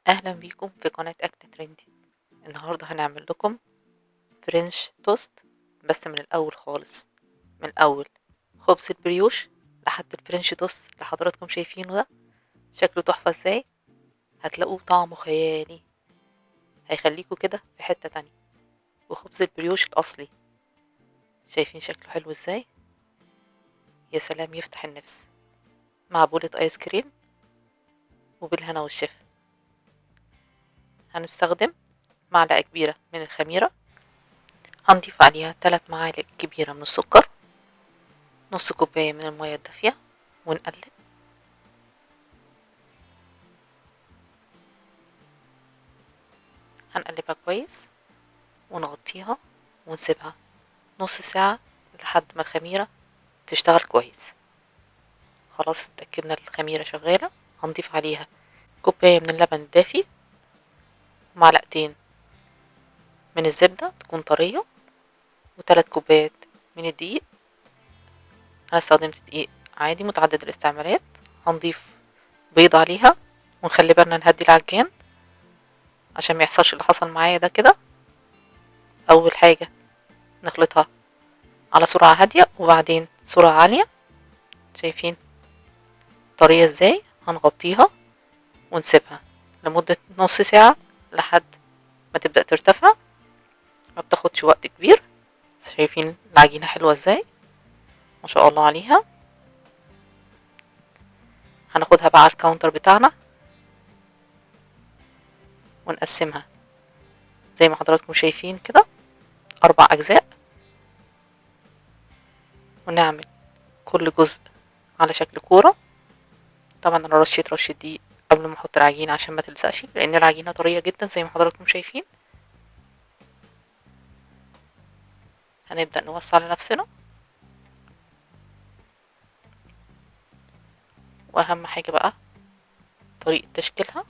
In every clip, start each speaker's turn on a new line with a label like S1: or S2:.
S1: اهلا بيكم في قناة اكل trendy. النهاردة هنعمل لكم French toast، بس من الاول خالص، من اول خبز البريوش لحد ال French toast اللي حضراتكم شايفينه ده. شكله تحفة ازاي، هتلاقوه طعمه خيالي، هيخليكوا كده في حتة تانية. وخبز البريوش الاصلي شايفين شكله حلو ازاي، يا سلام يفتح النفس، مع بولة ايس كريم وبالهنا والشفا. هنستخدم معلقة كبيرة من الخميرة، هنضيف عليها 3 معالق كبيرة من السكر، نص كوباية من المية الدافية، ونقلب. هنقلبها كويس ونغطيها ونسيبها نص ساعة لحد ما الخميرة تشتغل كويس. خلاص اتأكدنا الخميرة شغالة، هنضيف عليها كوباية من اللبن الدافي، معلقتين من الزبدة تكون طرية، و3 كوبايات من الدقيق. انا استخدمت دقيق عادي متعدد الاستعمالات. هنضيف بيض عليها، ونخلي بالنا نهدي العجان عشان ما يحصلش اللي حصل معايا ده كده. اول حاجة نخلطها على سرعة هادية وبعدين سرعة عالية. شايفين طرية ازاي؟ هنغطيها ونسيبها لمدة نص ساعة لحد ما تبدأ ترتفع، ما بتاخدش وقت كبير. شايفين العجينة حلوة ازاي، ما شاء الله عليها. هناخدها بقى على ال counter بتاعنا ونقسمها زي ما حضراتكم شايفين كده 4 أجزاء، ونعمل كل جزء على شكل كورة. طبعا انا رشيت رشة دقيق قبل ما احط العجينة عشان ما تلزقش، لان العجينة طرية جدا زي ما حضراتكم شايفين. هنبدأ نوسع لنفسنا، واهم حاجة بقى طريقة تشكيلها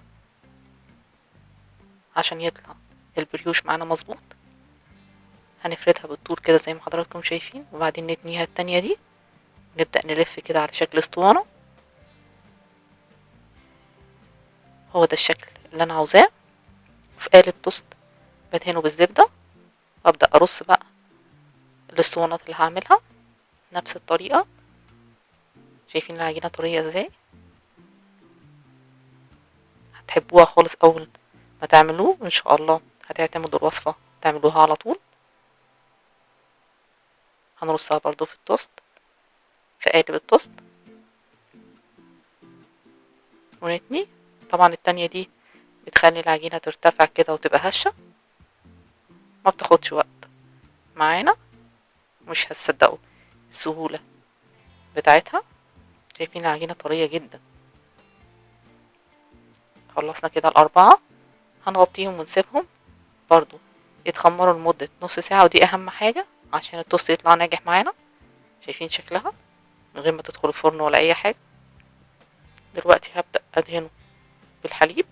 S1: عشان يطلع البريوش معانا مظبوط. هنفردها بالطول كده زي ما حضراتكم شايفين، وبعدين نتنيها التانية دي ونبدأ نلف كده على شكل اسطوانة. هو ده الشكل اللي انا عاوزاه. وفي قالب توست بدهنه بالزبدة، وابدأ ارص بقى الاسطوانات اللي هعملها نفس الطريقة. شايفين العجينة طرية ازاي، هتحبوها خالص اول ما تعملوه ان شاء الله، هتعتمدوا الوصفة تعملوها على طول. هنرصها برضو في التوست، في قالب التوست، ونتني. طبعا التانية دي بتخلي العجينة ترتفع كده وتبقى هشة، ما بتاخدش وقت معانا، مش هتصدقوا السهولة بتاعتها. شايفين العجينة طرية جدا. خلصنا كده 4، هنغطيهم ونسيبهم برضو يتخمروا لمدة نص ساعة، ودي اهم حاجة عشان التوست يطلع ناجح معانا. شايفين شكلها من غير ما تدخل الفرن ولا اي حاجة. دلوقتي هبدأ ادهنه بالحليب،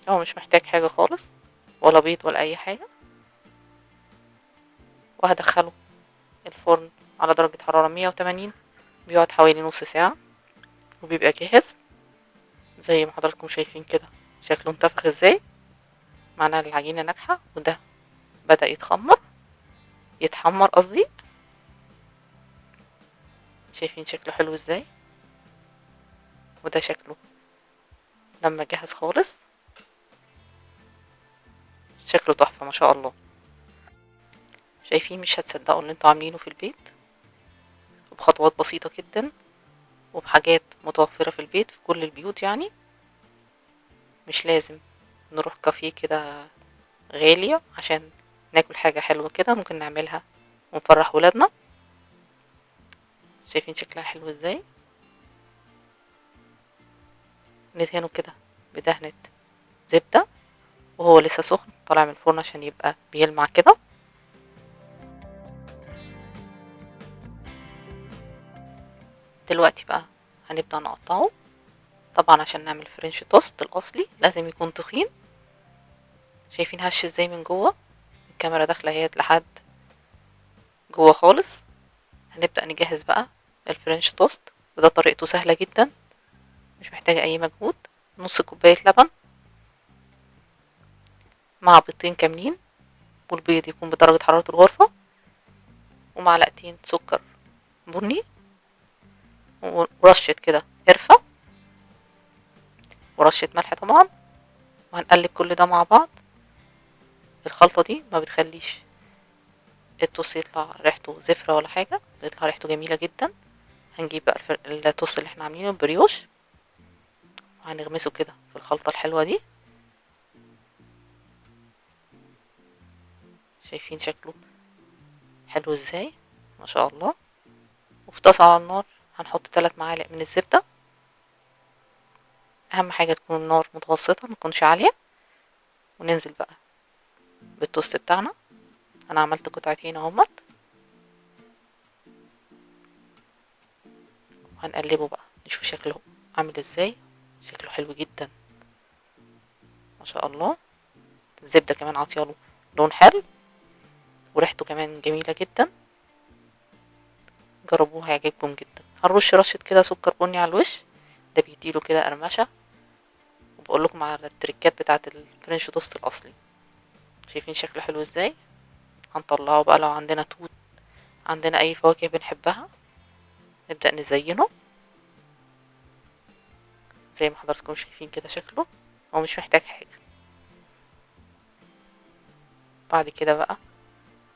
S1: هو مش محتاج حاجة خالص، ولا بيض ولا اي حاجة. وهدخله الفرن على درجة حرارة 180، بيقعد حوالي نص ساعة وبيبقى جاهز. زي ما حضراتكم شايفين كده شكله انتفخ ازاي، معناها العجينة ناجحة، وده بدأ يتخمر، يتحمر قصدي. شايفين شكله حلو ازاي، وده شكله لما جهز خالص، شكله تحفة ما شاء الله. شايفين مش هتصدقوا اللي انتوا عاملينه في البيت، وبخطوات بسيطة جدا وبحاجات متوفرة في البيت في كل البيوت، يعني مش لازم نروح كافيه كده غالية عشان ناكل حاجة حلوة كده، ممكن نعملها ونفرح ولادنا. شايفين شكلها حلو ازاي. ندهنه كده بدهنة زبدة وهو لسه سخن طالع من الفرن عشان يبقى بيلمع كده. دلوقتي بقى هنبدأ نقطعه. طبعا عشان نعمل فرنش توست الاصلي لازم يكون تخين. شايفين هش ازاي من جوه، الكاميرا داخله اهي لحد جوه خالص. هنبدأ نجهز بقى الفرنش توست، وده طريقته سهلة جدا، مش محتاجة اي مجهود. نص كوباية لبن مع بيضتين كاملين، والبيض يكون بدرجة حرارة الغرفة، ومعلقتين سكر بني، ورشة كده قرفة، ورشة ملح طبعا. وهنقلب كل ده مع بعض. الخلطة دي ما بتخليش التوست يطلع ريحته زفرة ولا حاجة، بيطلع ريحته جميلة جدا. هنجيب بقى التوست اللي احنا عاملينه البريوش، وهنغمسه كده في الخلطة الحلوة دي. شايفين شكله حلو ازاي؟ ما شاء الله. وفي طاسة على النار هنحط 3 معالق من الزبدة. اهم حاجة تكون النار متوسطة، ما تكونش عالية. وننزل بقى بالتوست بتاعنا. انا عملت قطعتين اهمت، وهنقلبه بقى نشوف شكله عامل ازاي. شكله حلو جدا ما شاء الله. الزبدة كمان عطياله لون حلو، وريحته كمان جميلة جدا. جربوه هيعجبكم جدا. هنرش رشة كده سكر بني على الوش، ده بيديله كده قرمشة. وبقول لكم على التريكات بتاعة الفرنش توست الأصلي. شايفين شكله حلو ازاي؟ هنطلعه بقى، لو عندنا توت، عندنا اي فواكه بنحبها، نبدأ نزينه زي ما حضراتكم شايفين كده. شكله هو مش محتاج حاجة. بعد كده بقى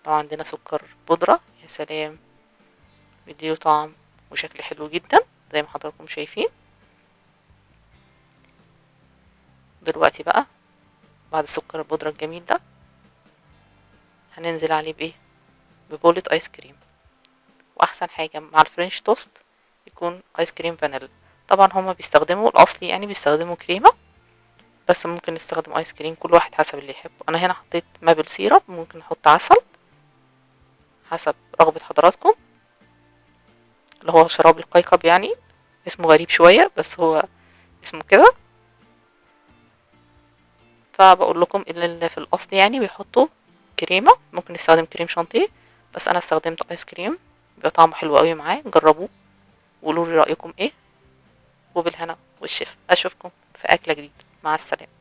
S1: لو عندنا سكر بودرة، يا سلام، بيديله طعم وشكل حلو جدا زي ما حضراتكم شايفين. دلوقتي بقى بعد السكر البودرة الجميل ده هننزل عليه بايه؟ ببولة ايس كريم. واحسن حاجة مع ال French toast يكون ايس كريم فانيلا. طبعا هما بيستخدموا الاصلي، يعني بيستخدموا كريمة، بس ممكن نستخدم ايس كريم، كل واحد حسب اللي يحبه. انا هنا حطيت maple syrup، ممكن نحط عسل حسب رغبة حضراتكم، اللي هو شراب القيقب، يعني اسمه غريب شوية بس هو اسمه كده. فبقول لكم اللي في الاصل يعني بيحطوا كريمة، ممكن نستخدم كريم شانتيه، بس انا استخدمت ايس كريم، بيبقى طعمه حلو قوي معاه. جربوه وقولوا لي رايكم ايه، وبالهنا والشفا. اشوفكم في اكله جديده. مع السلامه.